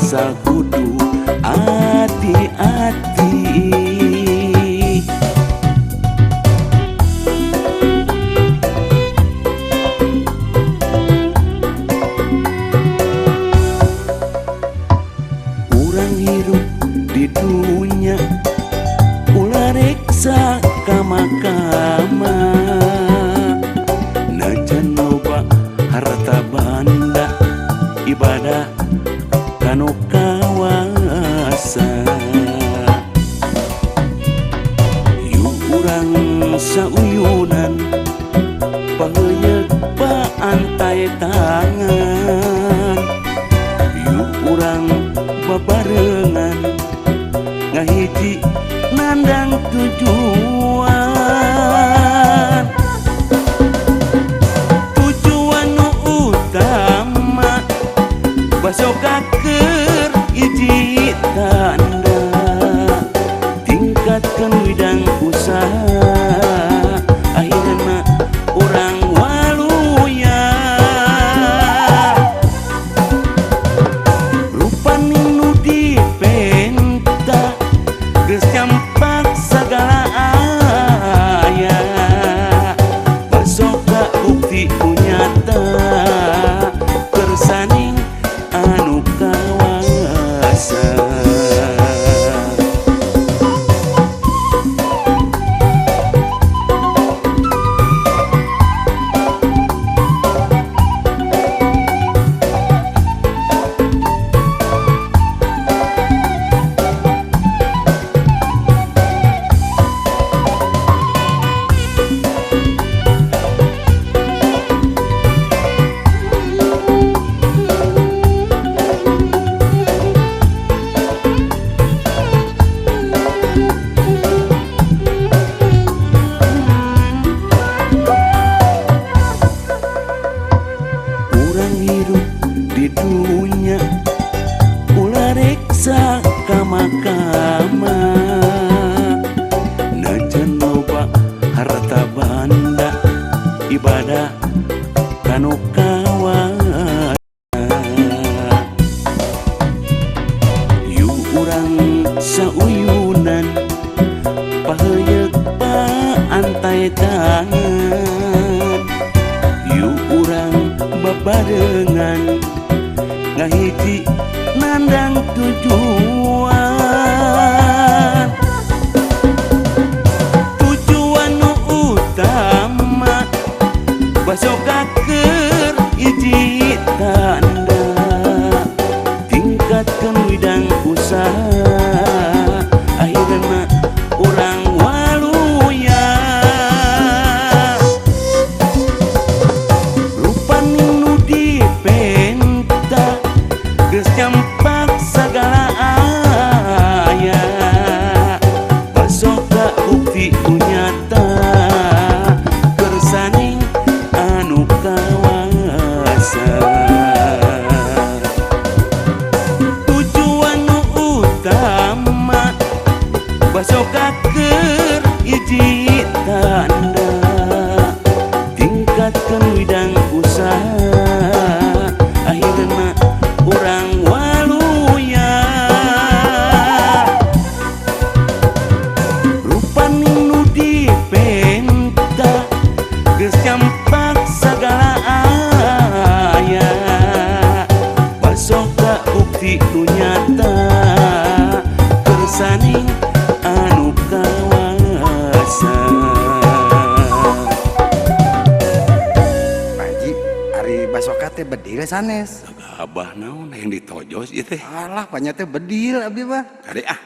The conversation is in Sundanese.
Asal kudu hati-hati. Urang hirup di dunya ulah reksa kama-kama, najan loba harta banda ibadah kanu kawasa. Yuk urang sauyunan paheuyeuh paantai tangan, yuk urang babarengan ngahiji nandang tujuan. Tujuan nu utama basoka keur hiji tanda, tingkatkeun widang usaha akhirna urang waluya. Rupaning nu dipenta geus nyampak sagala aya, basoka bukti nu nyata kersaning anu kawasa. Urang hirup di dunya ulah reksa kama-kama, najan loba harta banda ibadah kanu kawasa. Yuk urang sauyunan paheuyeuh paantai tangan, yuk urang babarengan ngahiji nandang tujuan. Tujuan nu utama basoka keur hiji tanda, tingkatkeun widang usaha akhirna urang waluya. Rupaning nu dipenta geus nyampak sagala aya, basoka bukti nu nyata kersaning anu kawasa. Tujuan nu utama basoka keur hiji tanda, tingkatkeun widang usaha akhirna urang waluya. Rupaning nu dipenta geus nyampak sagala aya, basoka bukti nu nyata kersaning anu kawasa. Pak Haji, ari basoka teh bedil sanes? Abah naon yang ditojos ieu teh? Alah, panya teh bedil abi mah. Kade ah.